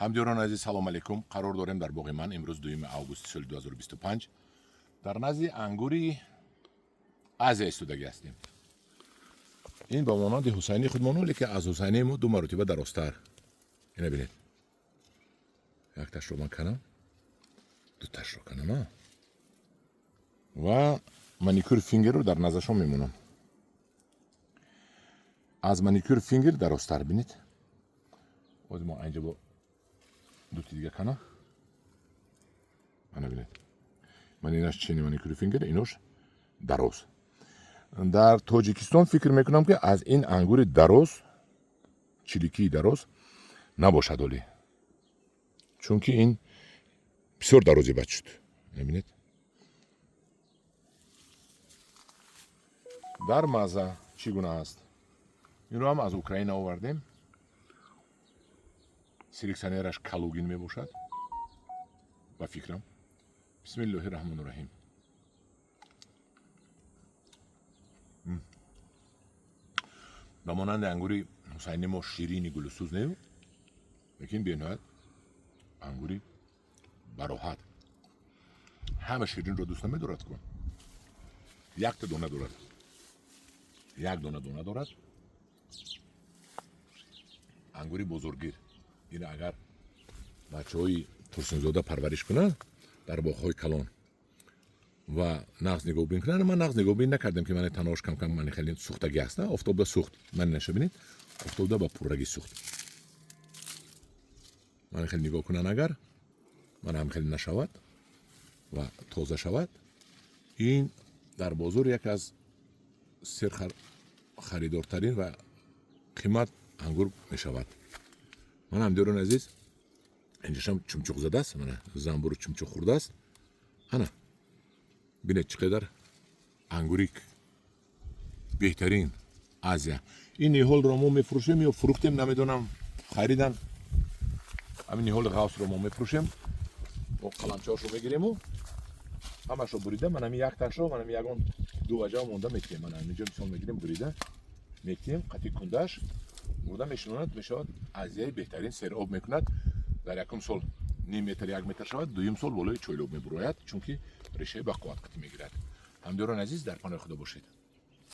Ҳамдиёрони азиз, салом алейкум. Қарор дорем дар боғи ман имрӯз 2 августи соли 2025 дар назди ангури Азия истодагӣ ҳастем. Ин ба монанди Ҳусайни худмону, лекин аз Ҳусайни мо ду маротиба дарозтар. Ина бинед, якташро ман канам, дуташро канам ва маникюр фингерро дар наздашон мемонам. Аз маникюр фингер дарозтар, бинед. Ози мо айнҷа бо дути дига канам. Мана бинед, ман инаш чени маникюр фингер, инош дароз. Дар Тоҷикистон фикр мекунам, ки аз ин ангури дароз, чиликии дароз набошад олӣ, чунки ин бисёр дарози бад шуд. Мебинед, дар мазза чӣ гуна аст. Инро ҳам аз Украина овардем. Селекционераш Калугин мебошад ба фикрам. Бисмиллоҳи раҳмону раҳим. Ба монанди ангури Ҳусайни мо ширини гулусӯз не, лекин бениҳоят ангури бароҳат. Ҳама ширинро дӯст намедорад ку. Якта дона дорад, як дона дона дорад. Ангури бозоргир. Ин агар бачаҳои Турсунзода парвариш кунанд дар боғҳои калон ва нағз нигоҳбин кунанд. Ман нағз нигоҳбин накардем, ки мани танош камкам мани хеле сӯхтагӣ аст. Офтобда сӯхт. Мани наша бинед, офтобда ба пуррагӣ сӯхт. Мани хеле нигоҳ кунанд, агар ман ҳам хеле нашавад ва тоза шавад, ин дар бозор яке аз серхаридортарин ва қимат ангур мешавад. Ман ҳамдиёрони азиз, инҷашам чумчуқ задааст. Мана, занбуру чумчуқ хӯрдааст. Ана бинед, чӣ қадар ангури беҳтарин Азия. Ин ниҳолро мо мефурӯшем ё фурӯхтем, намедонам, харидан. Ҳамин ниҳоли ғавсро мо мефурӯшем. Мо қаламчаҳошро мегириму ҳамашро бурида, ман ҳамин якташро, ман ҳамин ягон ду ваҷа монда метиҳем. Ман ҳаминҷо мисол мегирем, бурида метиҳем, қатъи кундаш бурда мешинонад, мешавад Азияи беҳтарин. Сероб мекунад. Дар якум сол ним метр, як метр шавад, дуюм сол болои чойлоб мебурояд, чунки решаи бақувват қатъи мегирад. Ҳамдиёрони азиз, дар паноҳи Худо бошед.